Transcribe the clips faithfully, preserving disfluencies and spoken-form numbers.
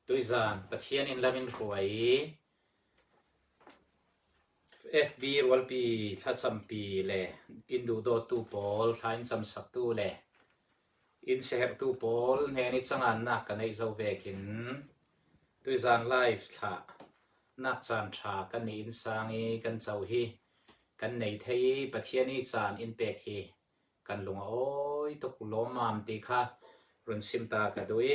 Tuizan Pathian in lam in hruai, F B rualpi thlachampi le in duhdawttu pawl, thla in chamsaktu le in siaherhtu pawl hnen i changannak ka neih zo vekin tuizan live thlah nak caan ṭha kan nih in sang i kan co hi kan nei thei i Pathian i caan in pek hi kan lung a awi tuk lawmmam ti kha run sim ta ka duh i,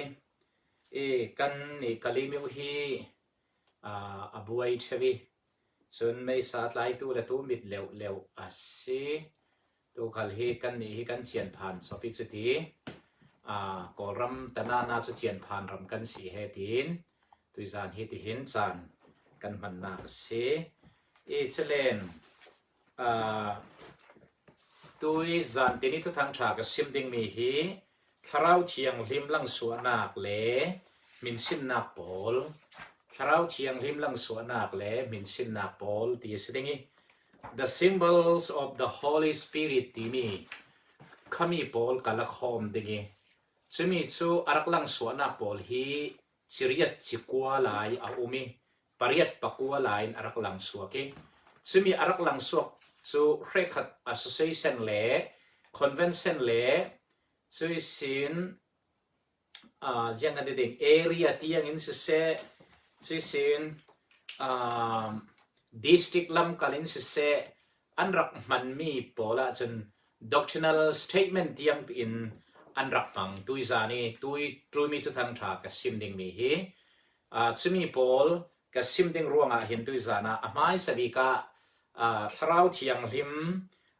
i kan nih ka limeuh hi, aa, a buai ṭheu i, cun meisa tlaitu le tu mit leuhleuh a si. Tu khal hi kan nih hi kan thianphan cawp i cuti, aa, Kawlram tanana cu thianphan ram kan si he tiin tuizan hi tihin caan kan hmannak a si. I culen, aa, tuizan tini Thuthang ṭha ka sim dingmi hi Thlarau Thianghlim langsuahnak le hminsinnak pawl, Thlarau Thianghlim langsuahnak le hminsinnak pawl ti a si ding i, The Symbols of the Holy Spirit timi khami pawl ka lakhawm ding i, cumi cu a rak langsuahnak pawl hi ciriat cikua lai a um i, pariat pakua lai in a rak langsuak i, cumi a rak langsuak cu hrekkhat association le convention le cuisin, aa, ziang kan ti ding, area tiang in siseh, cuisin, aa, district lamkal in siseh, an rak hmanmi pawl ahcun doctrinal statement tiang tiin an rak hmang. Tuizan i tui ṭulmi Thuthang ṭha ka sim dingmi hi, aa, cumi pawl ka sim ding ruangah hin tuizan ah a hmaisa bik ah, aa, Thlarau Thianghlim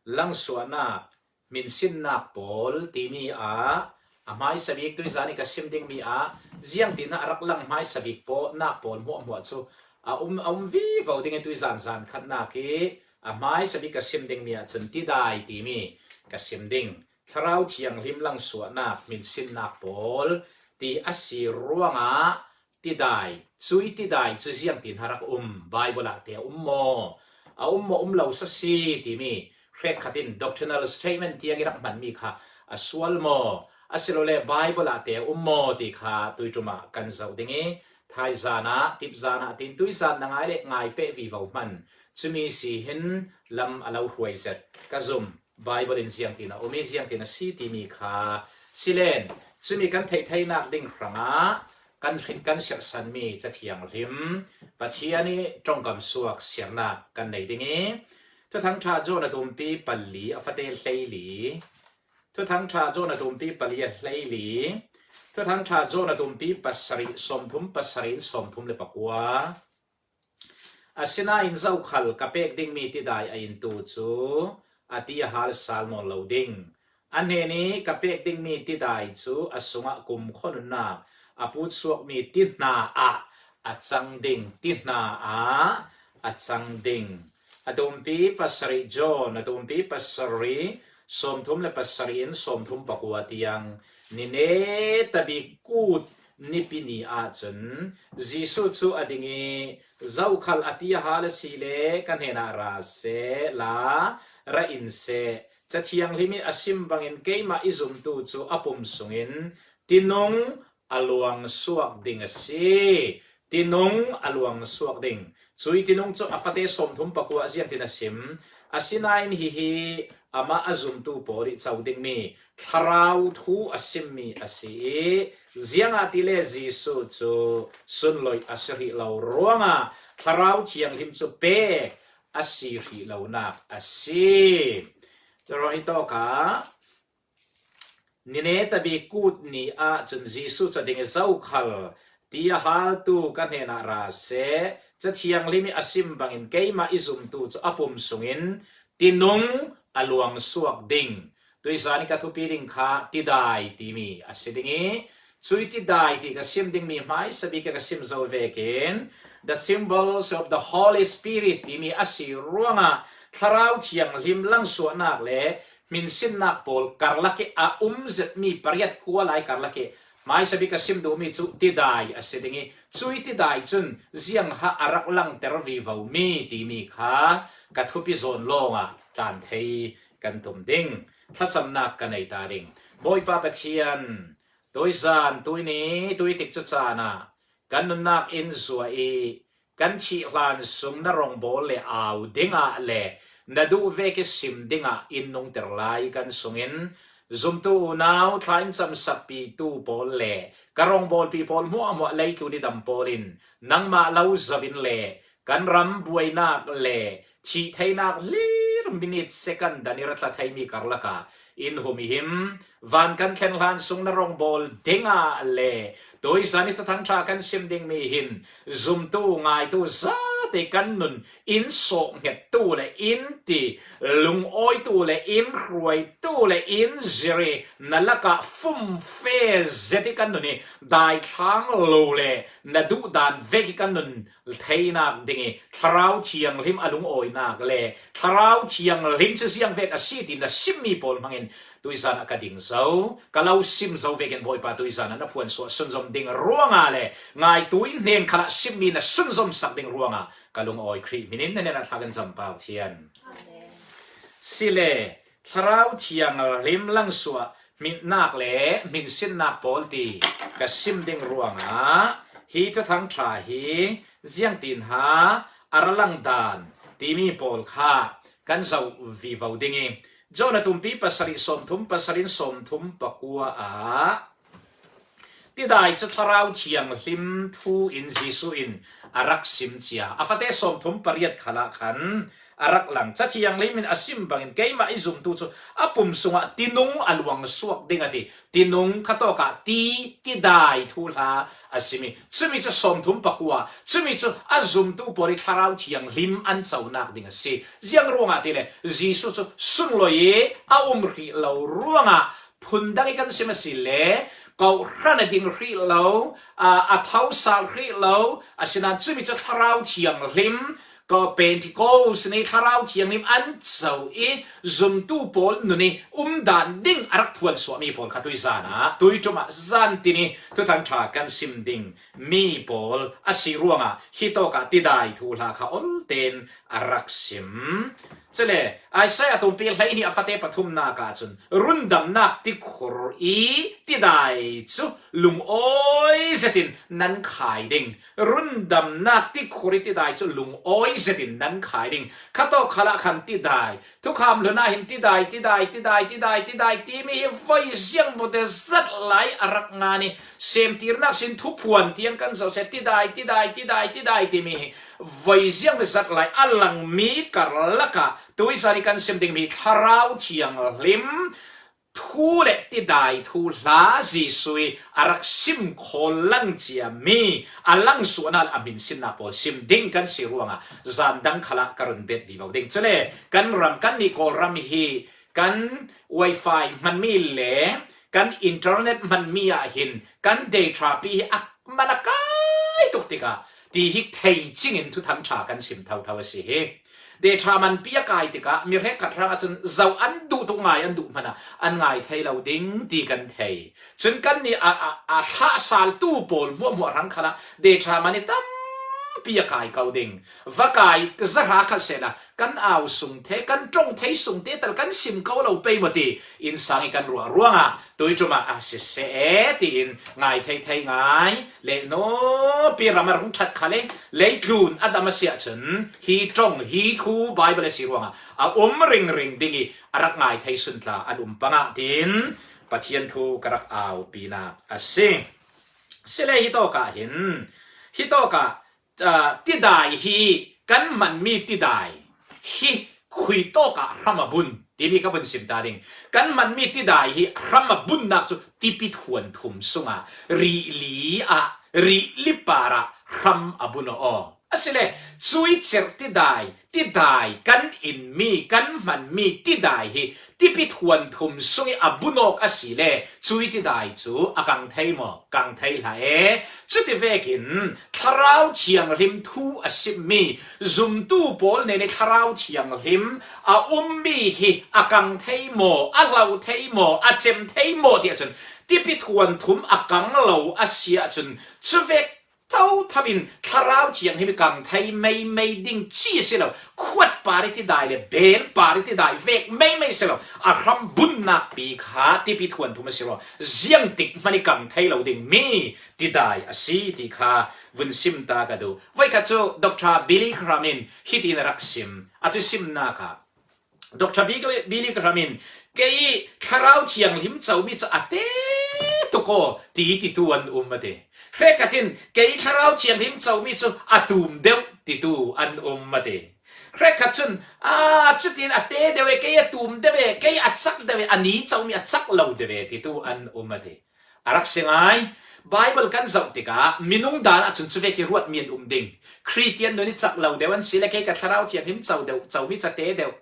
langsuahnak, hminsinnak pawl timi ah a hmaisa bik tuizan i ka sim dingmi ah ziangtin a rak lang hmaisa bik pawl, nak pawl hmuahhmuah cu a um, a um vivo ding i tuizan zan khatnak i a hmaisa bik ka sim dingmi ah cun tidai timi ka sim ding. Thlarau Thianghlim langsuahnak, hminsinnak pawl ti a si ruangah tidai, cui tidai cu ziangtin a rak um? Baibal ah te a um maw? A um maw, um lo sasi timi hrekkhat in doctrinal statement tiang i rak hmanmi kha a sual maw? Asilole Baibal ah te a um maw ti kha tuiṭum ah kan zoh ding i, thaizan ah, tipzan ah tin tuizan na ngai le ngai peh vivo hman. Cumi si hin lam a lo hruai zet ka zum. Baibal in ziangtin a um i ziangtin a si timi kha silen, cumi kan theih theinak ding hrangah kan hrin kan siarhsanmi Cathianghlim Pathian i ṭongkam suak siarnak kan nei ding i, Thuthang ṭha John a tumpi pali a fate hleili, Thuthang ṭha John a tumpi pali a hleili, Thuthang ṭha John a tumpi pasarih, sawmthum pasarih in sawmthum le pakua. Asinain zokhal ka pek dingmi tidai a intu cu a ti a hal sal nawn lo ding. A hnen i ka pek dingmi tidai cu a sungah kumkhua nunnak a putsuakmi ti hna ah a cang ding, ti hna ah a cang ding. A tumpi pasarih John, a tumpi pasarih, sawmthum le pasarih in sawmthum pakua tiang, ni neta bik kut nipi ni ahcun Jesuh cu a ding i, zokhal a ti a hal a si le ka hnenah ra seh la, ra in seh. Cathianghlim i a sim bangin keimah i zumtu cu a pum sungin tinung a luang suak ding a si. Tinung a luang suak ding. Cui tinung cu a fate sawmthum pakua ziangtin a sim? Asinain hihi amah a zumtu pawl i co dingmi thlarau thu a simmi a si i, ziangahtile Jesuh cu sunloih a si hrih lo ruangah Thlarau Thianghlim cu pek a si hrih lonak a si. Curuang hi tawkah ni neta bik kut ni ahcun Jesuh cu a ding i, zokhal ti a haltu ka hnenah ra seh, Cathianghlim i a sim bangin keimah i zumtu cu a pum sungin tinung a luang suak ding. Tuizan i ka thupi ding kha tidai timi a si ding i, cui tidai ti ka sim dingmi hmaisa bik ka sim zo vekin, The Symbols of the Holy Spirit timi a si ruangah Thlarau Thianghlim langsuahnak le hminsinnak pawl karlak i a um zetmi pariat khua lai karlak i hmaisa bik ka sim duhmi cu tidai a si ding i, cui tidai cun ziangha a rak langter vivomi timi kha ka thupi zawn lawngah tlan thei kan tum ding. Thlacamnak ka nei ta ding. Bawipa Pathian, tuizan, tuini, tuitik cu caan ah kan nunnak in zuah i, kan thih hlan sung na rongbawl le au dingah le na duh vek i sim dingah in nungter lai kan sungin, zumtu unau, thlai in camsakpitu pawl le ka rongbawlpi pawl hmuahhmuah leitu ni dam pawlin nangmah lo zovin le kan ram buainak le thih theinak hlir minit second dan i ra tla theimi karlaka in hum i him. Van kan thlen hlan sung na rongbawl dingah le tuizan i Thuthang Ṭha kan sim dingmi hin zumtu ngaitu zate kan nun in sawhnghettu le in ti lungawitu le in hruaitu le in ziri na lakah fumfe zet i kan nun i daithlang lo le na duhdan vek i kan nun theinak ding i Thlarau Thianghlim a lungawinak le Thlarau Thianghlim cu ziang vek a si ti na simmi pawl hmangin tuizan ah ka ding zo, ka lo sim zo vekin Bawipa tuizan ah na phuansuah sunzom ding ruangah le ngaitu in hnen khalah simmi na sunzom sak ding ruangah ka lungawi Khrih hminin na hnenah thla kan cam, Pau Thian. Amen. Si le, Thlarau Thianghlim langsuah hminnak le hminsinnak pawl ti ka sim ding ruangah hi Thuthang Ṭha hi ziangtin ha a ra lang dan timi pawl kha kan zoh vivo ding i, John a tumpi pasarih sawmthum pasarih in sawmthum pakua ah tidai cu Thlarau Thianghlim thu in Jesuh in a rak sim cia. A fate sawmthum pariat khalah khan a rak lang. Ca Thianghlim in a sim bangin keimah i zumtu cu a pum sungah tinung a luang suak ding a ti. Tinung khatawkah ti, tidai thuhla a simi. Cumi cu sawmthum pakua. Cumi cu a zumtu pawl i Thlarau Thianghlim an conak ding a si. Ziang ruangah ti le Jesuh cu sunloi i a um hrih lo ruangah phundang i kan sim a si le, kawhhran a ding hrih lo, aa, a thosal hrih lo, asinain cumi cu Thlarau Thianghlim, ka Pentecost ni Thlarau Thianghlim an co i zumtu pawl nun i umdan ding a rak phuansuahmi pawl kha tuizan ah, tuiṭum ah zan tin i Thuthang Ṭha kan sim ding mi pawl a si ruangah hitawkah tidai thuhla kha olten a rak sim. Cule Isaiah tumpi hleihnih a fate pathumnak ahcun rundamnak tikhur i tidai cu lungawi zetin nan khai ding. Rundamnak tikhur i tidai cu lungawi zetin nan khai ding. Khatawk khalah khan tidai, thukham hlun ah hin tidai, tidai, tidai, tidai, tidai timi hi voi ziang bawte zat lai a rak ngan i, semtirnak sin thuphuan tiang kan zoh se, tidai, tidai, tidai, tidai timi hi voi ziang bawte zat lai a langmi karlakah tuizan i kan sim dingmi Thlarau Thianghlim thu le tidai thuhla Jesuh i a rak sim khawl lang ciami a langsuahnak le a hminsinnak pawl sim ding kan si ruangah zan dang khalah ka run bet vivo ding. Cule kan ram, kannih Kawlram hi kan wifi hmanmi le kan internet hmanmi ah hin kan data pi hi a man a kai tuk tikah ti hi thei cingin Thuthang Ṭha kan sim thotho a si hi. Data manpi a kai tikah mi hrekkhat hrang ahcun zoh an duh tuk, ngai an duh hmanh ah an ngai thei lo ding ti kan thei. Cun kannih a, a, a thlahsaltu pawl hmuahhmuah hrang khalah data man i tampi a kai ko ding. Va kai zahra khat sehla kan au sung te, kan ṭong thei sung te tal kan sim ko lo pei maw ti innsang i kan ruah ruangah tuiṭum ah a siseh e tiin ngai thei thei ngai le nawpi ram a rung ṭhat khal i leitlun a dam a si ahcun hi ṭong, hi thu Baibal a si ruangah a um ringring ding i a rak ngai thei sun tla an um pangah tiin Pathian thu ka rak au pinak a si. Sile hitawkah hin, hitawkah aa, tidai hi kan hmanmi tidai hi khuitawkah hram a bun timi ka vun sim ta ding. Kan hmanmi tidai hi hram a bunnak cu tipi thuan thum sungah rihli ah, rihli parah hram a bun aw. Asile cui cerh tidai, tidai kan inmi, kan hmanmi tidai hi tipi thuan thum sung i a bunawk a si le cui tidai cu a kang thei maw? Kang thei hlah e. Cuti vekin Thlarau Thianghlim thu a simmi zumtu pawl nen i Thlarau Thianghlim a ummi hi a kang thei maw? A hlo thei maw? A cem thei maw? Tiah cun tipi thuan thum a kang lo a si ahcun cuvek tho tho in Thlarau Thianghlim i kang thei meimei ding ci a si lo. Khuat par i tidai le bel par i tidai vek meimei si lo. A hrambun nakpi kha tipi thuan thum a si lo. Ziangtik hman i kang thei lo ding mi tidai a si ti kha vun sim ta ka duh. Voi khat chu Doctor Billy Graham in hitin a rak sim. A thusimnak ah Doctor Billy Graham in kei Thlarau Thianghlim comi cu a te tuk aw ti titu an um a ti. Hrekhat in kei Thlarau Thianghlim comi cu a tum deuh titu an um a ti. Hrekhat cun, a, cutin a te deuh e, kei a tum deuh e, kei a cak deuh e, a ni comi a cak lo deuh e titu an um a ti. A rak si ngai. Bible kan zoh tikah minung dan ahcun cuvek i ruatmi an um ding. Khristian nun i cak lo deuh an si le kei ka Thlarau Thianghlim co deuh, comi cu a te deuh.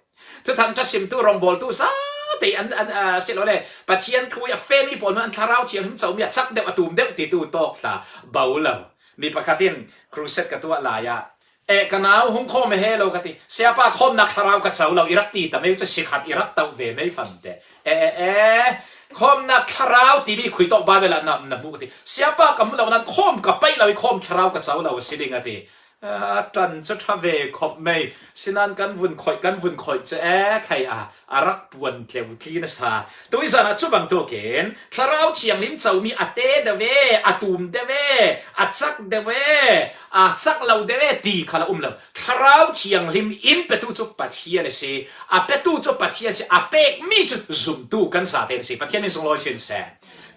Thuthang ṭha simtu, rawngbawltu zate an, an, a si lo le Pathian thu i a femi pawl hnu an Thlarau Thianghlim comi a cak deuh, a tum deuh titu tawk hla bo lo. Mi pakhat in crusade ka tuah lai ah, eh, ka nau hung khawm he lo ka ti. Siapa, khawmnak thlarau ka co lo, i rak ti ta mei cu, sikhat i rak toh ve mei fante. Eh, eh, eh, khawmnak thlarau timi khui tawk Bible ah na, na hmuh ka ti. Siapa, ka hmu lo nan khawm ka paih lo i khawm thlarau ka co lo a si ding a ti. A ṭan cu ṭha ve khop mei, sinan kan vun khoih, kan vun khoih cu e khai a, a rak puan tleu tli nasa. Tuizan ah cu bangtuk in Thlarau Thianghlim comi a te deuh e, a tum deuh e, a cak deuh e, a cak lo deuh e ti kha la um lo. Thlarau Thianghlim in petu cu Pathian a si, a petu cu Pathian a si, a pekmi cu zumtu kan zate an si. Pathian min sunglawi sin seh.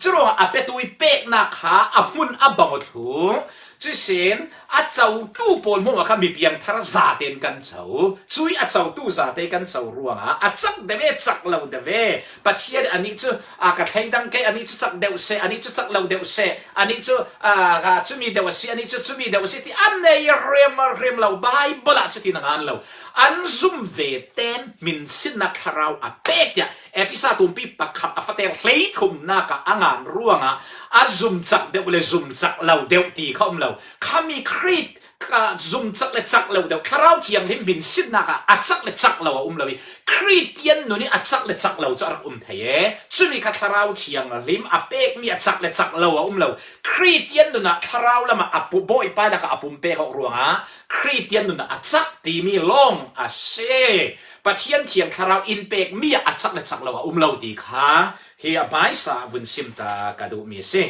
Curuangah a petu i peknak kha a hmun a bang aw thlu. Cusin a cotu pawl hmung ah kha mi piangthar zate in kan co. Cui a cotu zate kan co ruangah a cak deuh e, cak lo deuh e. Pathian anih cu, a, ka thleidang kei, anih cu cak deuh seh, anih cu cak lo deuh seh, anih cu, a, a, cumi deuh a si, anih cu cumi deuh a si ti an nei hrim hrim lo. Bible ah cuti na ngan lo. An zum ve ten hminsinnak thlarau a pek tiah Efesa tumpi pakhat a fater hleithumnak ah a ngan ruangah a zumcak deuh le zumcak lo deuh ti kha um lo. Khami Khrih ka zumcak le cak lo deuh, Thlarau Thianghlim hminsinnak ah a cak le cak lo a um lo i, Khristian nun i a cak le cak lo cu a rak um thei e. Cumi kha Thlarau Thianghlim a pekmi a cak le cak lo a um lo. Khristian nun ah thlarau lam ah a pu-, Bawipa lakah a pumpek awk ruangah Khristian nun ah a cak timi lawng a si. Pathian thiang thlarau in pekmi ah a cak le cak lo a um lo ti kha hi a hmaisa vun sim ta ka duhmi a si.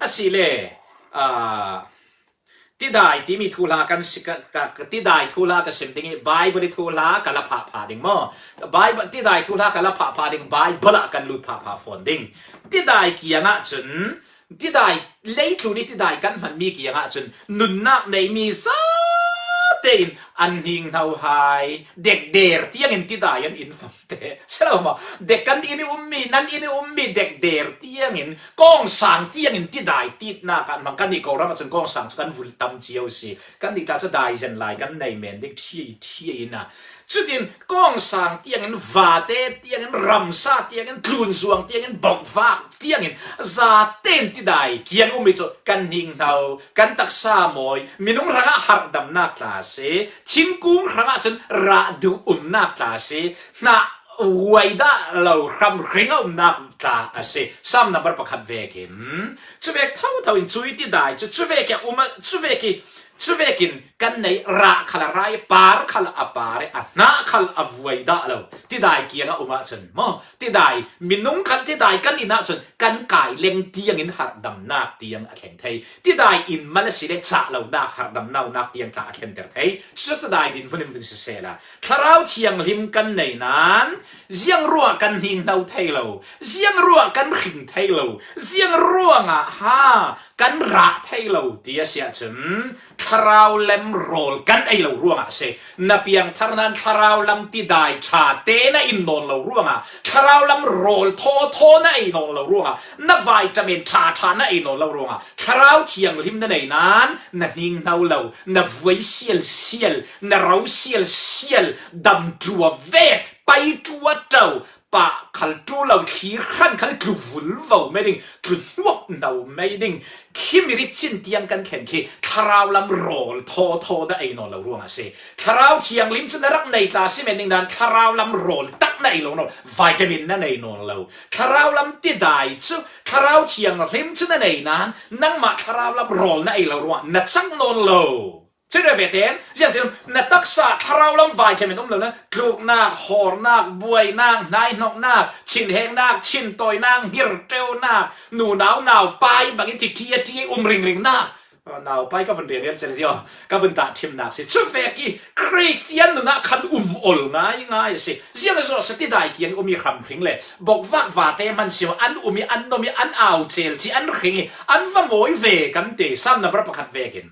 Asile, aa, tidai timi thuhla kan si, ka, ka, ka, tidai thuhla ka sim ding i, Bible i thuhla ka la phah phah ding maw? Bible, tidai thuhla ka la phah phah ding, Bible ah kan lut phah phah fawn ding. Tidai kiangah cun, tidai, leitlun i tidai kan hmanmi kiangah cun, nunnak neimi zate in an hninghno hai, dekder tiangin tidai an in famte. Si lo maw? Dek kan inn i ummi, nan inn i ummi, dekder tiangin, kawngsang tiangin tidai titnak ah hmang. Kannih Kawlram ahcun kawngsang cu kan vulh tam cio si. Kannih tla cu daizen lai kan nei men ding ṭhi ṭhi in a. Cutin kawngsang tiangin, vate tiangin, ramsa tiangin, tlunzuang tiangin, bokvak tiangin, zaten tidai kiang ummi cu kan hninghno, kan taksa mawi, minung hrangah harhdamnak tla a si, thingkung hrangah cun rah duh umnak tla a si, hnah vuai dah lo hramhring a umnak tla a si. Sam nambar pakhat vekin, cuvek thotho in cui tidai cu cuvek i a um a, cuvek i, cuvekin kan nei rah khal a ra i, par khal a par i, a hnah khal a vuai dah lo tidai kiang a um ahcun maw, tidai minung khal tidai kan in ahcun kan kai leng tiangin harhdamnak tiang a thleng thei. Tidai in mal a si le cah lonak, harhdamnak tiang tla a thlenter thei. Cucu tidai dinhmun in vun sisehla, Thlarau Thianghlim kan nei nain ziang ruangah kan hninghno thei lo, ziang ruangah kan hring thei lo, ziang ruangah ha kan rah thei lo ti a si ahcun, thlarau lam rawl kan ei lo ruangah a si. Na piangthar nain thlarau lam tidai ṭha te na in nawn lo ruangah, thlarau lam rawl thawthaw na ei nawn lo ruangah, na vitamin ṭha ṭha na ei nawn lo ruangah, Thlarau Thianghlim na nei nain na hninghno lo, na vuai sialsial, na ro sialsial, dam ṭua ve, pai ṭua ṭo, pah khal ṭu lo, thli hran khal tlu vulvo mei ding, tlu hnuap no mei ding. Khi mi rit cin tiang kan thlen khi thlarau lam rawl thawthaw na ei nawn lo ruangah a si. Thlarau Thianghlim cu na rak nei tla si men ding nain thlarau lam rawl tak na ei lo nawn, vitamin na nei nawn lo. Thlarau lam tidai cu Thlarau Thianghlim cu na nei nain nangmah thlarau lam rawl na ei lo ruangah na cang nawn lo. Cuih ve tein, ziangtin na taksa thlarau lam vai ṭhemin um lo nain tluknak, hawrnak, buainak, hnaihnoknak, thinhengnak, thintawinak, ngirṭeunak, nunau naupai bangin ti ṭiaṭi um ringringnak, naupai ka vun rian ngial cel tio, ka vun tahṭhimnak si. Cuvek i Khristian nun ah khan um ol ngaingai a si. Ziang a zawh a si, tidai kiang i um i hramhring le bokvak vate hman si an um i, an nom i, an au cel ci an hring i, an va mawi ve kan ti. Sam nambar pakhat vekin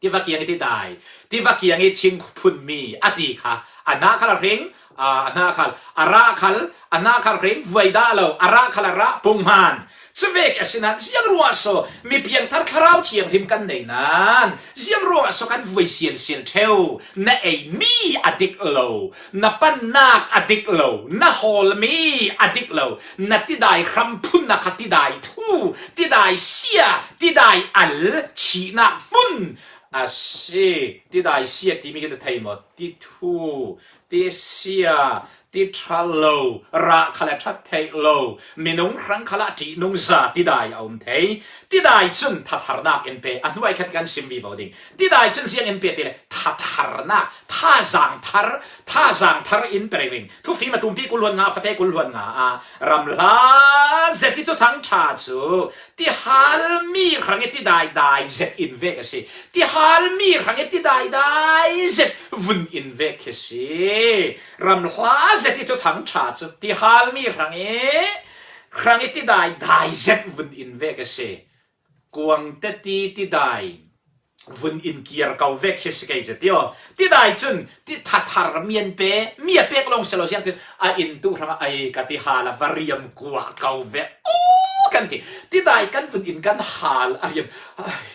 tiva kiang i tidai, tiva kiang i thingphunmi a ti kha a hna khal a hring, a hna khal a rah khal, a hna khal hring, vuai dah lo, a rah khal a rah, punghman. Cuvek a si nain ziang ruah so mi piangthar Thlarau Thianghlim kan nei nain ziang ruah so kan vuai sialsial ṭheu. Na eimi a dik lo, na pannak a dik lo, na hawlmi a dik lo, na tidai hramphunnak kha tidai thu, tidai sia, tidai al, thihnak hmun a si. Tidai sia timi khi na thei maw? Ti thu, ti sia, ti ṭha lo, rah khal a ṭhat theih lo, minung hrang khal ah ṭihnungza tidai a um thei. Tidai cun thatharnak in pe, a hnuai khat kan sim vivo ding. Tidai cun ziang in pe ti le, thatharnak, thazang thar, thazang thar in pe ringring. Thufim a tumpi kul hluan nga, fate kul hluan nga ah ram hla zet i Thuthang ṭha cu tihalmi hrang i tidai dai zet in vek a si. Tihalmi hrang i tidai dai zet vun in vek khi si. Ram hla zet i Thuthang ṭha cu tihalmi hrang i, hrang i tidai dai zet vun in vek a si. Kuang teti tidai vun in kiar ko vek khi si kei cu tio. Tidai cun ti thathar mi an pe, mi a pek lawng si lo, ziangtin a inn tu hrang ai ka tihal a va riam kuah ko ve. Aw, kan ti. Tidai kan vun in kan hal a riam. Ai,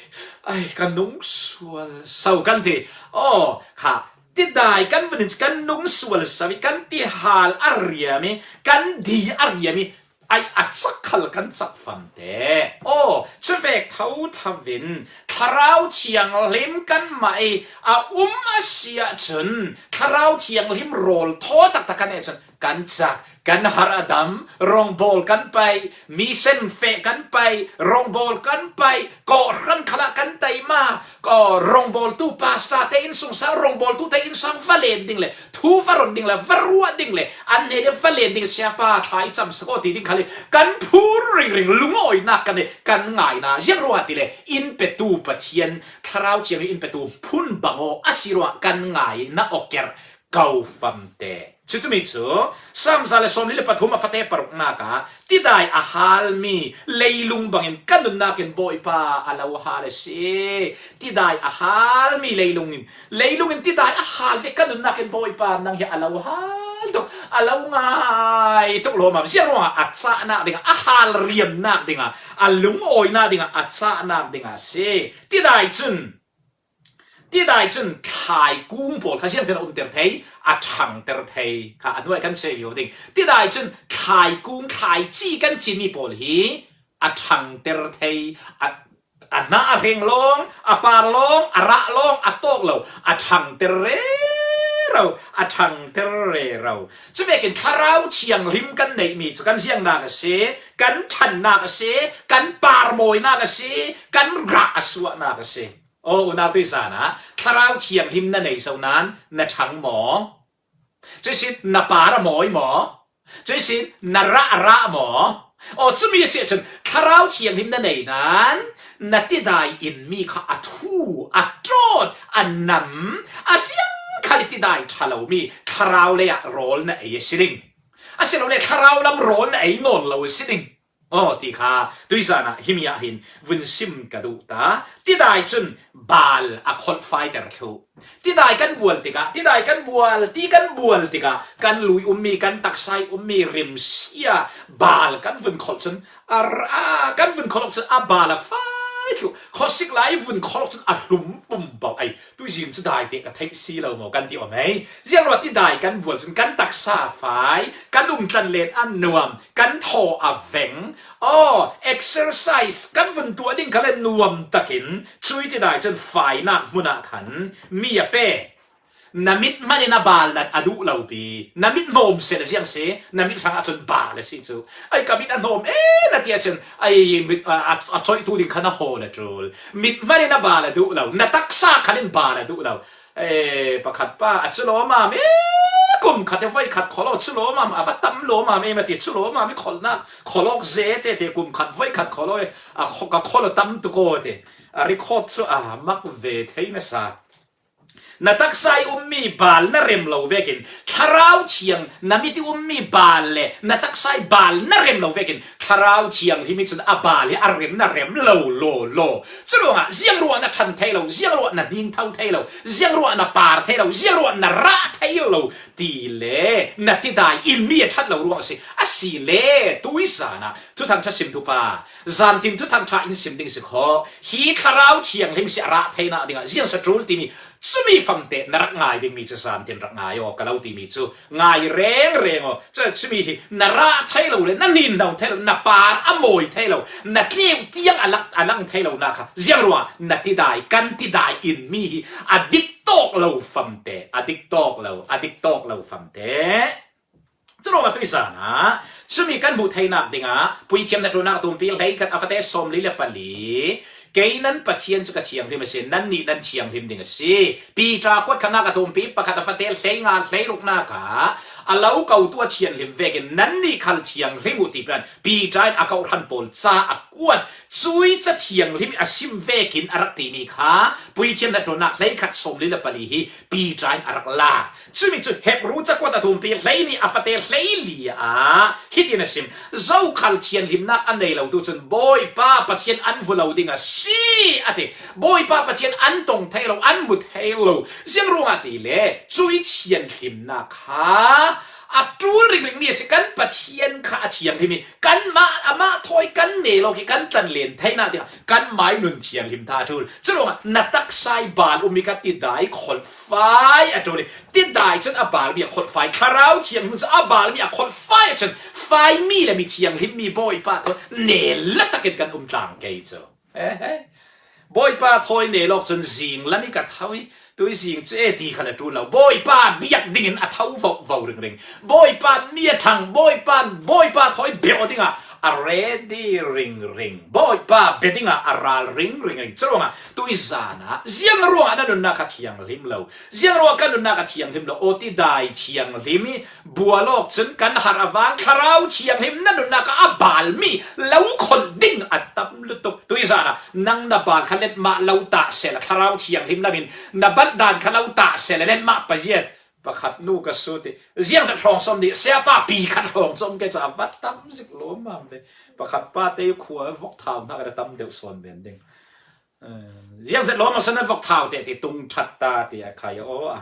ai, ka nung sual so kan ti. Aw, kha. Tidai kan vun in kan nung sual so i, kan tihal a riam i, kan di a riam i, ai a cak khal kan cak famte. Aw, cuvek thotho in Thlarau Thianghlim kanmah i a um a si ahcun, Thlarau Thianghlim rawl thaw taktak kan ei cun kan cak, kan har a dam, rawngbawl kan paih, mission feh kan paih, rawngbawl kan paih, kawhhran khal ah kan taima, kaw, rawngbawltu pastor te innsungsang, rawngbawltu te innsang va len ding le, thu va ron ding le, va ruah ding le, an hnen i va len ding, siapa thla i cam sak aw ti ding khal i kan phur ringring, lungawinak kan i, kan ngaina. Ziang ruah ti le, in petu Pathian, Thlarau Thianghlim in petu phun bang aw a si ruah kan ngai na awker ko famte. Cucumi cu Sam za le sawmli le pathum a fate paruknak ah tidai a halmi leilung bangin ka nunnak in Bawipa a lo hal a si. Tidai a halmi leilung in, leilung in tidai a hal ve ka nunnak in Bawipa nang hi a lo hal tuk, a lo ngai tuk lawmam. Ziang ruangah a cahnak dingah, a hal riamnak dingah, a lungawinak dingah a cahnak dingah a si. Tidai cun Tidai cun thlai kung pawl kha ziangtin a umter thei, a ṭhangter thei kha a hnuai kan seh lio ding. Tidai cun thlai kung, thlai ci kan cimi pawl hi a ṭhangter thei, a, a hna a hreng lawng, a par lawng, a rah lawng, a tawk lo, a ṭhangter rero, a ṭhangter rero. Cuvekin Thlarau Thianghlim kan neihmi cu kan ziangnak a si, kan ṭhannak a si, kan parmawinak a si, kan rah a suahnak a si. Aw, unau tuizan ah Thlarau Thianghlim na nei zo nain na ṭhang maw? Cuisin na par a mawi maw? Cuisin na rah a rah maw? Aw, cumi a si ahcun Thlarau Thianghlim na nei nain na tidai inmi kha a thu, a ṭawt, a nam, a ziang khal i tidai ṭha lomi thlarau lei ah rawl na ei a si ding. Asilole thlarau lam rawl na ei nawn lo a si ding. Aw, ti kha tuizan ah himi ah hin vun sim ka duh ta. Tidai cun Baal a kholhfaiter thluh. Tidai kan bual tikah, tidai kan bual, ti kan bual tikah kan lui ummi, kan taksa i ummi rimsia Baal kan vun kholh cun a ra-, kan vun kholh cun a Baal a fai thluh. Khuasik lai vun kholh cun a hlum pumpau. Ai, tuizing cu dai te ka theih si lo maw kan ti om ei. Ziangruah tidai kan bual cun kan taksa a fai, kan umtlan len a nuam, kan thaw a veng. Aw, exercise kan vun tuah ding kha le nuam takin cui tidai cun fainak hmun ah khan mi a pe. Na mit hmanin a bal na a duh lo pi. Na mit hnawm seh na ziang si, na mit hrangah cun bal a si cu. Ai, ka mit a hnawm e na ti ahcun, ai, mit, a, a, a coihtu ding kha na haw na ṭul. Mit hmanin a bal a duh lo, na taksa khalin bal a duh lo. E, pakhat pa, a cu lawmam e, kum khat e voi khat kholo, cu lawmam, a va tam lawmam e, ma ti cu lawmam e, kholnak, kholawk ze te te, kum khat voi khat kholo e, a kho-, ka kholo tam tuk aw te. A record cu a mak ve thei na sa. Na taksa i ummi bal na rem lo vekin, Thlarau Thiang, na mit i ummi bal le na taksa i bal na rem lo vekin, Thlarau Thianghlim i cun a bal hi a rem na rem lo law law. Curuangah ziang ruah na ṭhan thei lo, ziang ruah na hning tho thei lo, ziang ruah na par thei lo, ziang ruah na rah thei lo ti le na tidai in mi a ṭhat lo ruang a si. A si le tui zan ah Thuthang ṭha sim tu pa, zantin Thuthang ṭha in sim ding si khaw. Hi Thlarau Thianghlim si a rah theinak dingah ziang sa ṭul timi cumi famte na rak ngai dingmi cu zantin rak ngai aw ka lo timi cu ngai reng reng aw. Cu, cumi hi na rah thei lo le na nin no thei lo, na par a mawi thei lo, na tleu tiang a lang, a lang thei lo nak kha ziang ruah na tidai, kan tidai in mi hi a dik tawk lo famte, a dik tawk lo, a dik tawk lo famte. Curuangah tuizan ah cumi kan hmuh theinak dingah Puithiam hnaṭuannak a tumpi hleikhat a fate sawmli le pali, kei nan Pathian cu ka thianghlim a si, nannih nan thianghlim ding a si. Piter kuat khatnak a tumpi pakhat a fate hleinga hleiruknak ah a lo kotu a thianghlim vekin nannih khal thianghlim uh ti pan Piter in a kohhran pawl ca a kuat. Cui ca thianghlim a sim vekin a rak timi kha Puithiam hnaṭuannak hleikhat sawmli le pali hi Piter in a rak lak. Cumi cu Hebru cakuat a tumpi hleini a fate hleili ah hitin a sim. Zokhal thianghlimnak a nei lo tu cun Bawipa Pathian an hmu lo ding a si, a ti. Bawipa Pathian an tong thei lo, an hmu thei lo. Ziang ruangah ti le cui thianghlimnak kha a ṭul ringring mi a si. Kan Pathian kha a thianghlim i kanmah, amah thawi kan neh lawk i kan tlanlen theinak dingah kanmah i nun thianghlim ta a ṭul. Curuangah na taksa i bal ummi kha tidai kholhfai a ṭul i tidai cun a balmi a kholhfai. Thlarau Thianghlim cun a balmi a kholhfai ahcun faimi le mi thianghlimmi Bawipa thawi nel latakin kan um tlang kei cu. He, he. Bawipa thawi neh lawk cun zing lam i ka tho i tui zing cu e ti kha le ṭul lo. Bawipa biak dingin a tho vovo ringring. Bawipa ni a ṭhang, Bawipa, Bawipa thawi biak dingah a ready ringring. Bawipa bia dingah a ral ringring ring. Curuangah tuizan ah ziang ruangah na nunnak kha thianghlim lo. Ziang ruangah ka nunnak a thianghlim lo. Aw tidai thianghlim i bual awk cun kan har a vang Thlarau Thianghlim na nunnak ah a balmi lo kholh ding a tam lutuk. Tuizan ah nang na bal kha letmah lo tah seh la Thlarau Thianghlim lamin na balh dan kha lo tah seh la letmah paziat pakhat nu ka sut i ziangzat hrawng sawm dih siapa pi khat hrawng sawm kei cu a va tam zik lawmmam ve. Pakhat pa te khua vok thau hna ka tam deuh sawn ven ding. Ziangzet lawm a san a vok thau te ti tung ṭhat ta ti a khai aw a.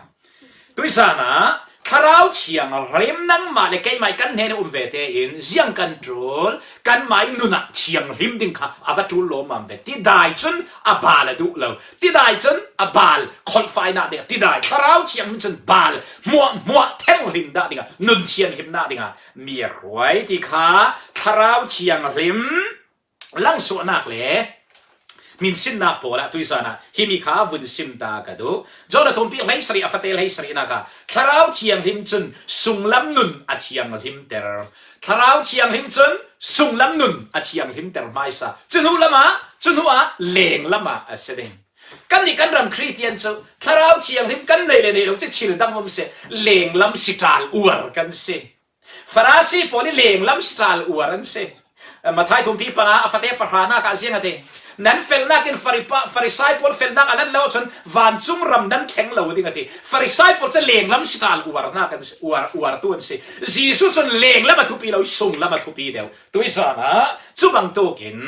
Tuizan ah Thlarau Thianghlim nangmah le keimah i kan hnen a um ve tein ziang kan ṭul, kanmah i nun ah thianghlim ding kha a va ṭul lawmmam ve. Tidai cun a bal a duh lo. Tidai cun a bal kholhfainak ding. Tidai Thlarau Thianghlim cun bal hmuahhmuah thenghlim dah dingah, nun thianghlimnak dingah mi a hruai ti kha Thlarau Thianghlim langsuahnak le minsinnak pawl ah tuizan ah himi kha vun sim ta ka duh. John a tumpi hleisarih a fate hleisarihnak ah Thlarau Thianghlim cun sunglam nun a thianghlimter. Thlarau Thianghlim cun sunglam nun a thianghlimter hmaisa. Cu hnu lam ah, cu hnu ah lenglam ah a si ding. Kannih kan ram Khristian cu Thlarau Thianghlim kan nei le nei lo cu thil dang um si, lenglam sital uar kan si. Farasi pawl i lenglam sital uar an si. Mathai tumpi panga a fate pahranak ah ziang a ti. Nan felnak in Faripa-, Farisai pawl felnak a nan lo cun vancung ram nan thleng lo ding a ti. Farisai pawl cu lenglam sital uarnak an si, uar, uartu an si. Jesuh cun lenglam a thupi lo, sunglam a thupi deuh. Tuizan ah cu bangtuk in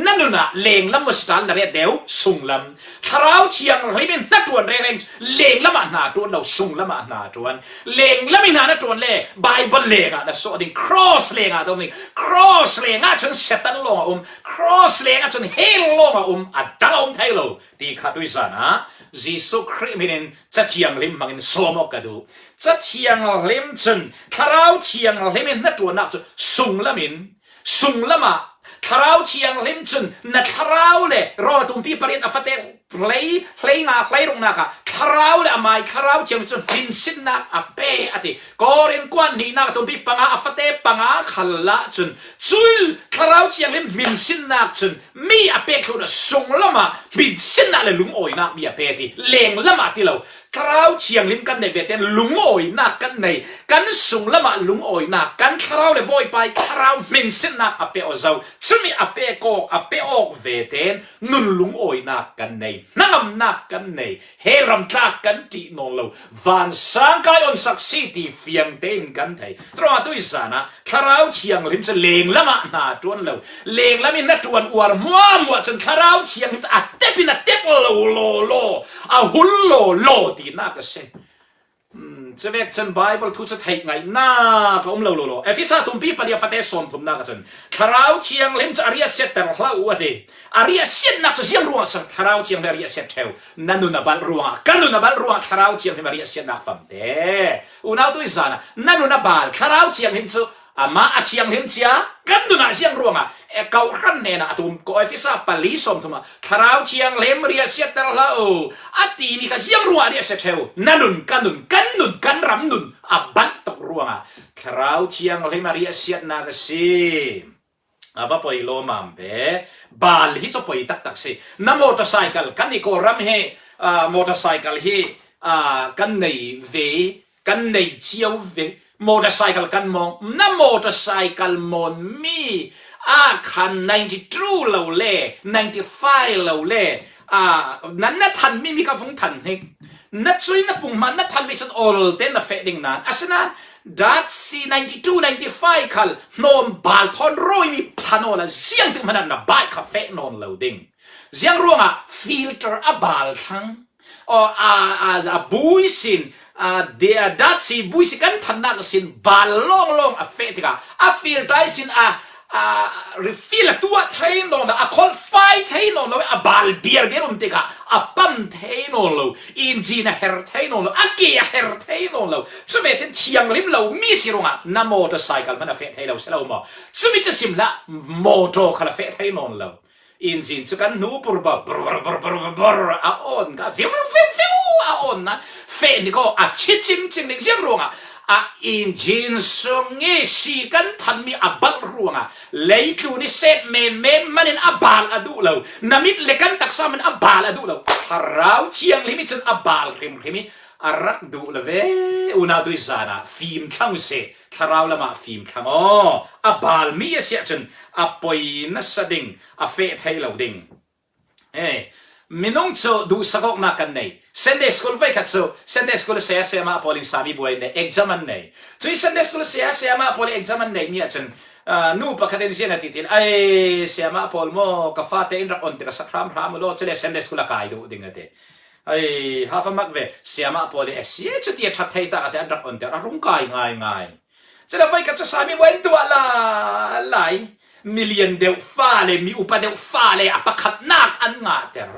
na nun ah lenglam maw sital na ret deuh, sunglam. Thlarau Thianghlim in hnaṭuan rengreng, lenglam ah hnaṭuan lo, sunglam ah hnaṭuan. Lenglam i hna na ṭuan le Bible leng ah na suah ding, cross leng ah dong ding. Cross leng ah cun Satan lawng a um, cross leng ah cun hell lawng a um, a dang a um thei lo ti kha tuizan ah Jesuh Khrih hmin in Ca Thianghlim hmangin sawm awk ka duh. Ca Thianghlim cun Thlarau Thianghlim in hnaṭuannak cu sunglam in, sunglam ah Thlarau Thianghlim cun na thlarau le Rom a tumpi pariat a fate hlei, hlei nga, hlei ruknak ah thlarau le amai Thlarau Thianghlim cun hminsinnak a pe a ti. Korin kuan hnihnak a tumpi panga a fate panga khal ah cun cui Thlarau Thianghlim hminsinnak cun mi a pek thluh sunglam ah hminsinnak le lungawinak mi a pe ti. Lenglam ah ti lo. Thlarau Thianghlim kan neih ve tein lungawinak kan nei. Kan sunglam ah lungawinak, kan thlarau le Bawipa ih thlarau hminsinnak a pe aw zo. Cumi a pek awk, a pe awk ve tein nun lungawinak kan nei, hnangamnak kan nei, he ramtlak kan ṭih nawn lo, vansang kai onsak si ti fiang tein kan thei. Curuangah tuizan ah Thlarau Thianghlim cu lenglam ah hna ṭuan lo, lenglam in hna ṭuan uar hmuahhmuah cun Thlarau Thianghlim cu a tep in a tep lo law law, a hul law law tinak a si. Hmm, cuvek cun Baibal thu cu theih ngaihnak a um lo law law. Efesa tumpi pali a fate sawmthumnak ah cun Thlarau Thianghlim cu a riahsiatter hlah u a ti. A riahsiatnak cu ziang ruangah si Thlarau Thianghlim a riahsiat ṭheu? Na nun a balh ruangah, ka nun a balh ruangah Thlarau Thianghlim a riahsiatnak famte. Unau tuizan ah na nun a bal Thlarau Thianghlim cu amah a thianghlim cia kan nun ah ziang ruangah, eh, kawhhran hnenah a tum ko Efesa pali sawmthum ah Thlarau Thianghlim riahsiatter hlah u a timi kha ziang ruangah a riahsiat ṭheu? Na nun, ka nun, kan nun, kan ram nun a balh tuk ruangah Thlarau Thianghlim a riahsiatnak a si. A va poi lawmam ve. Bal hi cu poi taktak si. Na motorcycle, kan i Kawlram hi, ah, motorcycle hi, ah, kan nei ve, kan nei cio ve. Motorcycle kan mawng, na motorcycle mawnmi ah khan ninety two lo le, ninety five lo le, ah, nan na thanmi mi kha vung than hnik. Na cui na pung hmanh na thanmi cun ol tein na feh ding nan. Asinain datsi ninety two, ninety five khal hnawm bal thawn rawimi phan awla ziang tik hmanh ah na bike kha feh nawn lo ding. Ziang ruangah filter a bal thlang. Aw, a, a, a bui sin, a, de, a, datsi bui sin kan thannak sin bal lawnglawng a feh tikah a filter sin a, a, refill a tuah thei nawn lo, a kholhfai thei nawn lo, a bal biarbiar um tikah a pam thei nawn lo, engine a her thei nawn lo, a ke a her thei nawn lo. Cuvek tin thianghlim lo mi si ruangah na motorcycle hmanh a feh thei lo si lo maw? Cumi cu sim hlah, motor khal a feh thei nawn lo. Engine cu kan hnu pur bur, bur, bur, a awn, ka viu, viu, viu, viu a awn nan feh ni ko a chi cing cing ning ziang ruangah a engine sung i si kan thanmi a balh ruangah leitlun i sep men men manin a bal a duh lo, na mit le kan taksa man a bal a duh lo. Thlarau Thianghlim i cun a bal hrimhrim i a rak duh lo ve. Unau tuizan ah fim thlang u seh. Thlarau lamah fim thlang aw. A balmi a si ahcun a poi nasa ding, a feh thei lo ding. Hey, minung cu duhsak awknak kan nei. Sunday school voikhat cu Sunday school saya sayama pawl in sami buai an nei, exam an nei. Cui Sunday school saya sayama pawl in exam an nei mi ahcun, ah, nu pakhat in ziang a ti tin, ai, sayama pawl maw, ka fate in rak onter a sak hramhram u law, cule Sunday school a kai duh ding a ti. Ai, hava mak ve, sayama pawl in a si cu ti a ṭhat thei tak a ti, an rak onter a rung kai ngaingai. Cule voikhat cu sami buai an tuah la lai. Milian deuh fale, mi upa deuh fale a pakhatnak an ngahter.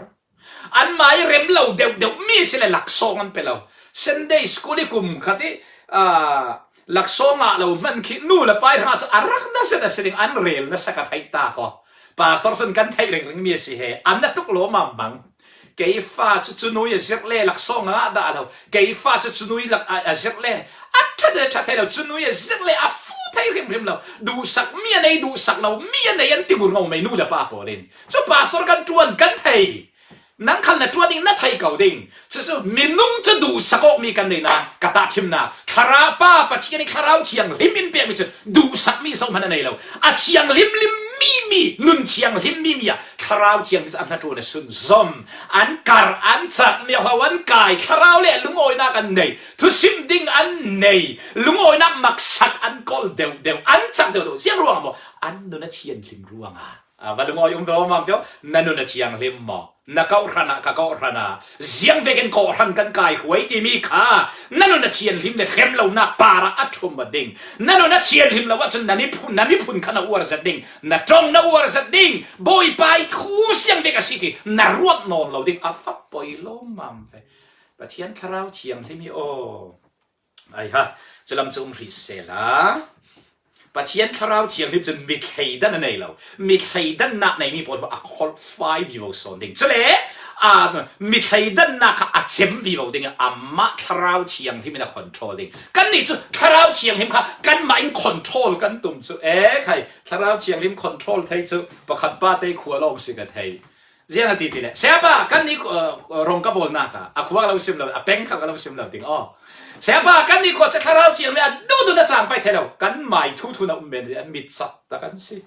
Anmah i rem lo deuh deuh mi si le laksawng an pe lo. Sunday school i kum khat i, ah, laksawng ngah lo hman khi nu le pa i hrangah cu a rak nasa nasa ding an rel nasa ka theih ta ko. Pastor cun kan theih ringring mi a si he. An na tuk lawmam mang. Kei fa cu cunui a zirh le laksawng a ngah dah lo. Kei fa cu cunui lak a, a zirh le a ṭhat a ṭhat thei lo. Cunui a zirh le a fu thei hrimhrim lo. Duhsak mi a nei, duhsak lo mi a nei an ti gur ngo mei nu le pa pawl in. Cu pastor kan ṭuan kan thei. Nang khal na ṭuan ding na thei ko ding. Cucu minung cu duhsak awk mi kan nei nain ka tahṭhimnak, Thlarau Pa Pathian i Thlarau Thianghlim in pekmi cu duhsak mi zoh hmanh a nei lo. A thianghlim lim mi mi, nun thianghlim mi mi ah Thlarau Thianghlim cu a hnaṭuan a sunzom. An kar, an cak, mioho an kai, thlarau le lungawinak an nei, thusim ding an nei, lungawinak maksak an kawl deuh deuh, an cak deuh deuh. Ziang ruangah maw? An nun a thianghlim ruangah. A va lungawi um ve aw mam tio, na nun a thianghlim maw? Na kawhhran ah, ka kawhhran ah, ziang vekin kawhhran kan kai huai timi kha na nun a thianghlim le hrem lonak par ah a ṭhum a ding. Na nun a thianghlim lo ahcun na miphun, na miphun kha na uar zat ding, na ṭong na uar zat ding. Bawipa i thu ziang vek a si ti na ruat nawn lo ding. A fak poi lo mam ve. Pathian Thlarau Thianghlim hi aw. Ai ha, cu lam cu um hrih sehla. Pathian Thlarau Thianghlim cun mi thleidan a nei lo. Mi thleidannak neimi pawl a kholhfai vivo sawn ding. Cule, aa, mi thleidannak kha a cem vivo ding. Amah Thlarau Thianghlim in a control ding. Kannih cu Thlarau Thianghlim kha kanmah in control kan tum cu. E khai, Thlarau Thianghlim control thei cu pakhat pa te khua lawng si ka thei. Ziang a ti ti le, Sayapa, kannih, uh, rong ka bawlnak ah a khua ka lo sim lo, a peng kha ka lo sim lo ding aw. Sayapa, kannih khua cu Thlarau Thianghlim a duhduh na cang fai thei lo, kan mai thu thu na um men an mit sak tak an si.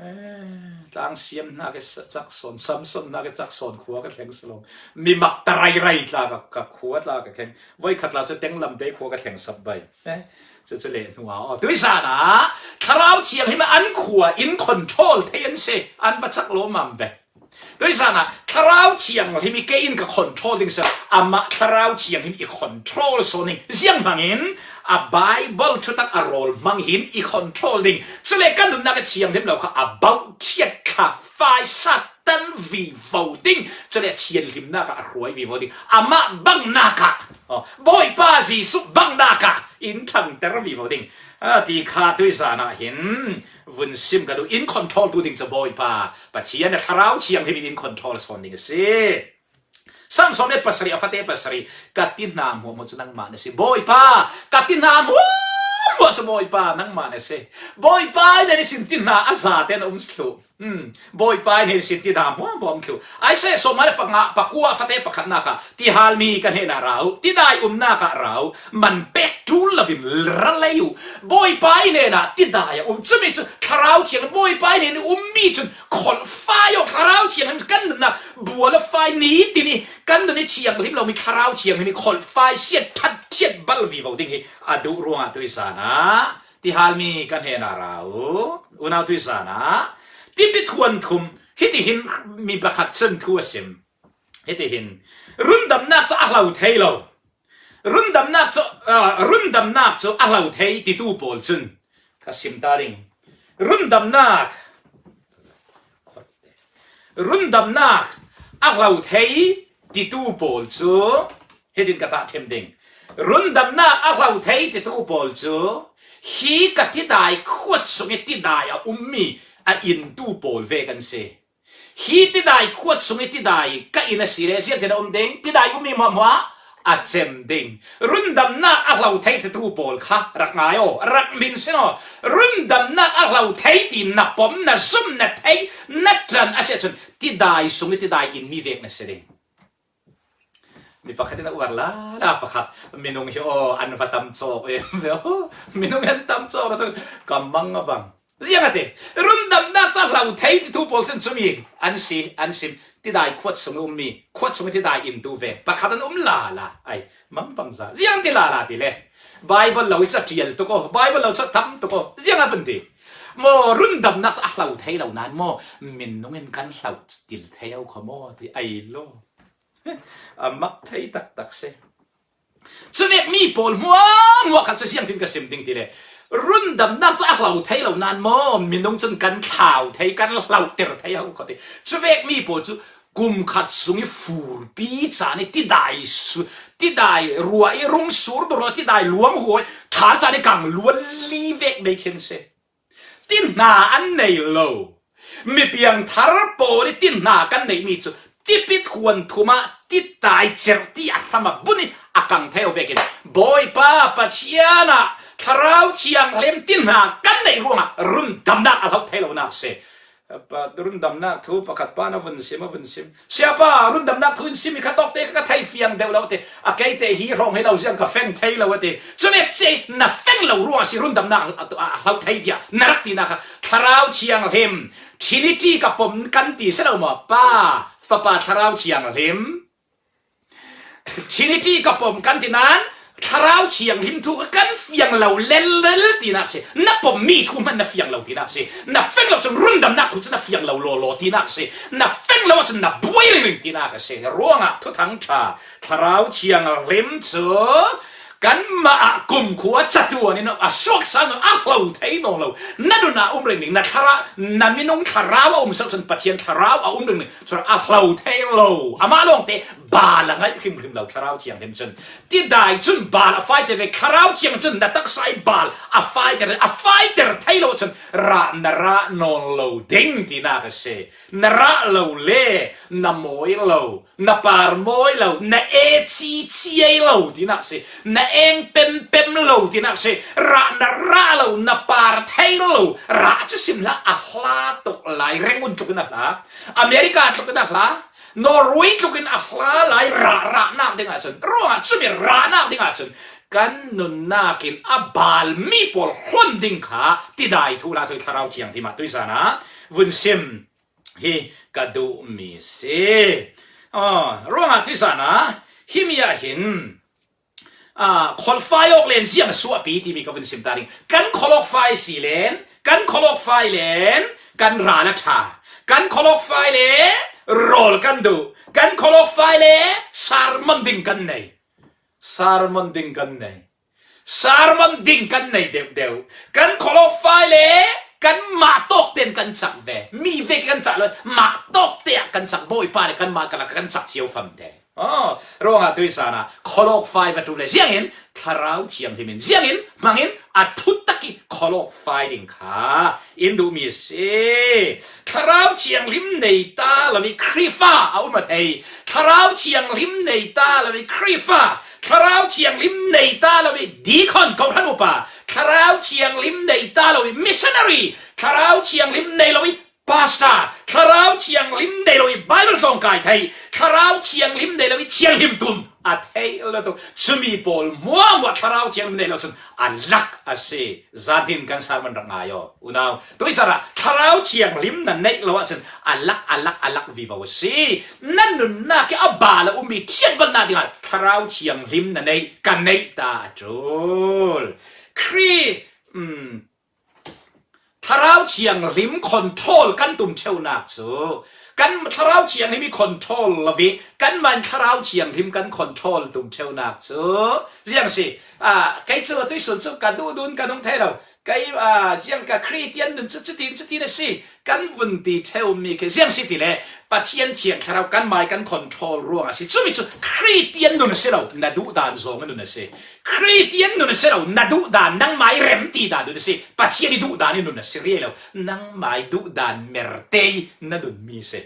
Eh, tlang siam hna ka cak sawn, Samson hna ka cak sawn khua ka thleng si lo. Mi mak ta rairai tla ka, ka khua tla ka thleng. Voi khat tla cu tenglam te khua ka thleng sap bai. Eh, cu cu le hnu ah aw. Tuizan ah Thlarau Thianghlim an khua in control thei an si, an va cak lo mam ve. Tuizan ah Thlarau Thianghlim i kei in ka control ding si, amah Thlarau Thianghlim i control sawn ding. Ziang hmangin a Bible thutak a rawl hmang hin i control ding. Cule kan nunnak a thianghlim lo kha a bauh thiat thla fai Satan vivo ding. Cule thianhlimnak ah a hruai vivo ding. Amah bangnak ah, oh, Bawipa Jesuh bangnak ah in thangter vivo ding. A ti kha tuizan ah hin vun sim ka duh, in control tu ding cu Bawipa Pathian a Thlarau Thianghlim in in control sawn ding a si. Sam sawm le pasarih a fate pasarih, ka ti hna hmuahhmuah cu nangmah na si. Bawipa, ka ti hna hmuahhmuah cu Bawipa, nangmah na si. Bawipa in na sin ti hna a za te na um thluh. Hmm. Bawipa in na sin ti hna hmuahhmuah um thluh. Isaiah sawm le panga, pakua a fate pakhatnak ah, ti halmi ka hnenah ra u, ti dai umnak ah ra u, man pek ṭul lo in ra lei u. Bawipa i hnenah ti dai a um. Cumi cu Thlarau Thiang, Bawipa i hnen i ummi cun kholhfai aw, Thlarau Thiang kan nunnak bual a fai ni tini kan nun i thianghlim lomi Thlarau Thiang hi kholhfai siat ṭhat siat bal vivo ding hi a duh ruangah tuizan ah ti halmi ka hnenah ra u. Unau tuizan ah tipi thuan thum hitihin mi pakhat cun thu a sim. Hitihin rundamnak cu a hlo thei lo. Rundamnak cu, ah, rundamnak cu a hlo thei titu pawl cun ka sim ta ding. Rundamnak, rundamnak a hlo thei titu pawl cu hitin ka tahṭhim ding. Rundamnak a hlo thei titu pawl cu hi ka tidai khuat sung i tidai a ummi a intu pawl ve kan si. Hi tidai khuat sung i tidai ka inn a si le, ziangtin a um ding, tidai ummi hmuahhmuah a cem ding. Rundamnak a hlo thei titu pawl kha rak ngai aw, rak min sin aw. Rundamnak a hlo thei ti na pom, na zum, na thei, na ṭan a si ahcun tidai sung i tidai inmi vek na si ding. Mi pakhat in a uar lala, pakhat, minung hi aw, an va tam cawk em ve aw, minung an tam cawk, ka mang a bang. Ziang a ti, rundamnak cu a hlo thei titu pawl cun cumi an si, an sim, tidai khuat sung i ummi, khuat sung i tidai intu ve pakhat an um lala, ai, mang bangza, ziang ti lala ti le. Bible lo i cu a ṭial tuk aw, Bible lo cu a tam tuk aw, ziang a vun ti. Maw rundamnak cu a hlo thei lo nain maw, minung in kan hlo til thei aw kho maw ti ai lo. A mak thei taktak si. Cuvek mi pawl hmuahhmuah kha cu ziangtin ka sim ding ti le, rundamnak cu a hlo thei lo nain maw, minung cun kan thlau thei, kan hlotir thei ho kho ti. Cuvek mi pawl cu kum khat sung i furpi caan i tidai su-, tidai ruah i rung sur dur, tidai luang huai ṭha caan i kang luan li vek mei khin si. Ti hna an nei lo. Mi piangthar pawl i ti hna kan neihmi cu tipi thuan thum ah tidai cerh ti a hram a bun i a kang thei lo vekin Bawipa Pathian ah Thlarau Thianghlim ti hna kan neih ruangah rundamnak a hloh thei lonak si. Pa, rundamnak thu pakhat pa na vun sim, a vun sim. Siapa, rundamnak thu in simi kha tawk te kha ka thei fiang deuh lo te. A kei te hi hrawng hi lo ziang ka feng thei lo a ti. Cuvek cia na feng lo ruang a si rundamnak a, a, a hlo thei tiah na rak tinak kha Thlarau Thianghlim, Trinity ka pom kan ti si lo maw? Pa, Fapa, Thlarau Thianghlim. Trinity ka pom kan ti nain Thlarau Thianghlim thu kha kan fiang lo lellel tinak si. Na pommi thu hmanh na fiang lo tinak si. Na feng lo cun rundamnak thu cu na fiang lo lawlaw tinak si. Na feng lo ahcun na buai ringring tinak a si. Ruangah Thuthang ṭha Thlarau Thianghlim cu kanmah ah kumkhua catuan in a suak sal nawn, a hlo thei nawn lo. Na nun ah um ringring, na thlarau, na minung thlarau a um sal cun Pathian thlarau a um ringring. Cun a hlo thei lo. Amah lawngte Bal a ngaih hrimhrim lo Thlarau Thianghlim cun. Tidai cun bal a faiter ve, Thlarau Thianghlim cun na taksa i bal a faiter, a faiter thei lo cun rah na rah nawn lo ding tinak a si. Na rah lo le na mawi lo, na par mawi lo, na e ci ciai lo tinak si, na eng pempem lo tinak si, rah na rah lo, na par thei lo, rah cu sim hlah, a hla tuk lai, Rangoon tlukin a hla, America tlukin a hla, Norway tlukin a hla lai, rah rahnak dingah cun, ruangah cumi rahnak dingah cun kan nunnak in a balmi pawl hlon ding kha tidai thu hla thawi Thlarau Thianghlim ah tuizan ah vun sim hi ka duhmi si. Ah, ruangah tuizan ah himi ah hin, ah, kholhfai awk len ziang a suahpi timi ka vun sim ta ding. Kan kholh awk fai si len, kan kholh awk fai len kan ral a ṭha, kan kholh awk fai le rawl kan duh, kan kholh awk fai le sermon ding kan nei. Sermon ding kan nei. Sermon ding kan nei deuhdeuh. Kan kholh awk fai le kanmah tawk ten kan cak ve. Mi vek kan cak lo, mah tawk te ah kan cak, Bawipa le kanmah kalak kan cak cio fam te. Oh, ruangah tuizan ah kholh awk fai va ṭul le ziangin Thlarau Thianghlim in ziangin hmangin a thutak i kholh awk fai ding kha in duhmi a si. Thlarau Thianghlim nei ta lo i Khrihfa a um a thei. Thlarau Thianghlim nei ta lo i Khrihfa. Thlarau Thianghlim nei ta lo i deacon, kohhran upa. Thlarau Thianghlim nei ta lo i missionary. Thlarau Thianghlim nei lo i pastor. Thlarau Thianghlim nei lo i Bible tlawng kai thei. Thlarau Thianghlim nei lo i thianghlim tum a thei lo tuk. Cumi pawl hmuahhmuah Thlarau Thianghlim nei lo cun a lak a si. Zan hin kan sermon rak ngai aw. Unau, tuizan ah Thlarau Thianghlim na neih lo ahcun a lak, a lak, a lak vivo a si. Na nunnak i a bal a ummi thianhbalnak dingah Thlarau Thianghlim na neih, ka neih ta a ṭul. Khrih, um, Thlarau Thianghlim control kan tum ṭheunak cu, kan Thlarau Thianghlim i control lo i kanmah in Thlarau Thianghlim kan control tum ṭheunak cu ziang si. Ah, kei cu tuisun cu ka duhdun ka nung thei lo. Kei, ah, ziang ka Khristian nun cu cutin, cutin a si. Kan vun ti ṭheumi khi ziang si ti le Pathian thiang thlarau kanmah i kan control ruang a si. Cumi cu Khristian nun a si lo, na duhdan zong a nun a si. Khristian nun a si lo, na duhdan, nangmah i rem ti dan nun a si. Pathian i duhdan i nun a si rih lo. Nangmah i duhdan merte i na nunmi si.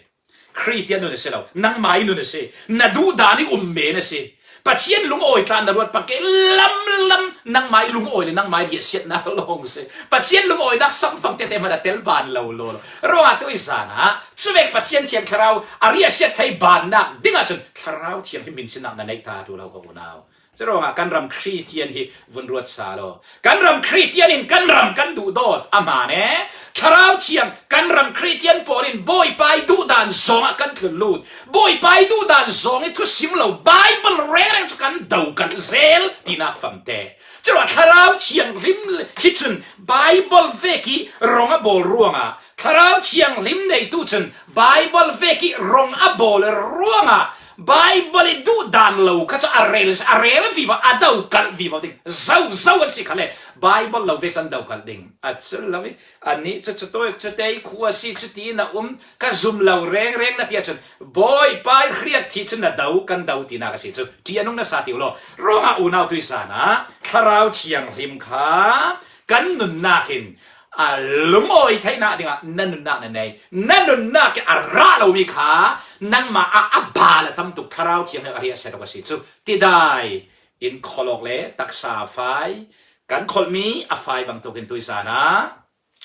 Khristian nun a si lo, nangmah i nun a si. Na duhdan i um men a si. Pathian lungawi tla na ruat pang ke lamlam, nangmah i lungawi le nangmah i riahsiatnak lawng si. Pathian lungawinak samfang tete hmanh a tel ban lo law lo. Ruangah tuizan ah cuvek Pathian thiang thlarau a riahsiat thei bannak dingah cun Thlarau Thianghlim min sinah na neih ta ṭul lo ka unau. Curuangah kan ram Khristian hi vun ruat sal aw. Kan ram Khristian in kan ram kan duhdawt a hmaan e. Thlarau Thiang kan ram Khristian pawl in Bawipa i duhdan zongah kan tlunlut. Bawipa i duhdan zong i thusim lo Baibal rengreng cu kan do kan zel tinak famte. Curuangah Thlarau Thianghlim hi cun Baibal vek i rong a bawl ruangah Thlarau Thianghlim neitu cun Baibal vek i rong a bawl ruangah Baibal i duhdan lo kha cu a rel, a rel vivo, a dokalh vivo ding. Zozo an si kha le Baibal lo vek cu an dokalh ding. A cul lo i anih cu cutuak cute i khua a si, cuti na um, ka zum lo rengreng na ti ahcun Bawipa i hriak ti cun na do, kan do tinak a si cu. Ti a nung na sa ti u law. Ruangah unau tuizan ah Thlarau Thianghlim kha kan nunnak in a lungawi theihnak dingah na nunnak na nei. Na nunnak i a rah lomi kha nangmah ah a bal a tam tuk. Thlarau Thianghlim a riahsia tuk a si cu. Tidai in kholh awk le taksa a fai, kan kholhmi a fai bangtuk in tuizan ah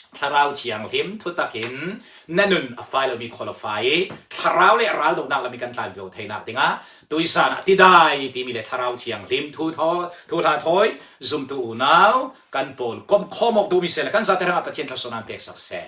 Thlarau Thianghlim thutak in na nun a fai lomi kholh a fai i Thlarau le a raldohnak lam i kan tlan vivo theinak dingah tuizan ah tidai timi le Thlarau Thianghlim thu thaw, thu hla thawi zumtu unau kan pawl komkhawm awk duhmi sehla kan zate hrangah Pathian thluasuahnak peksak seh.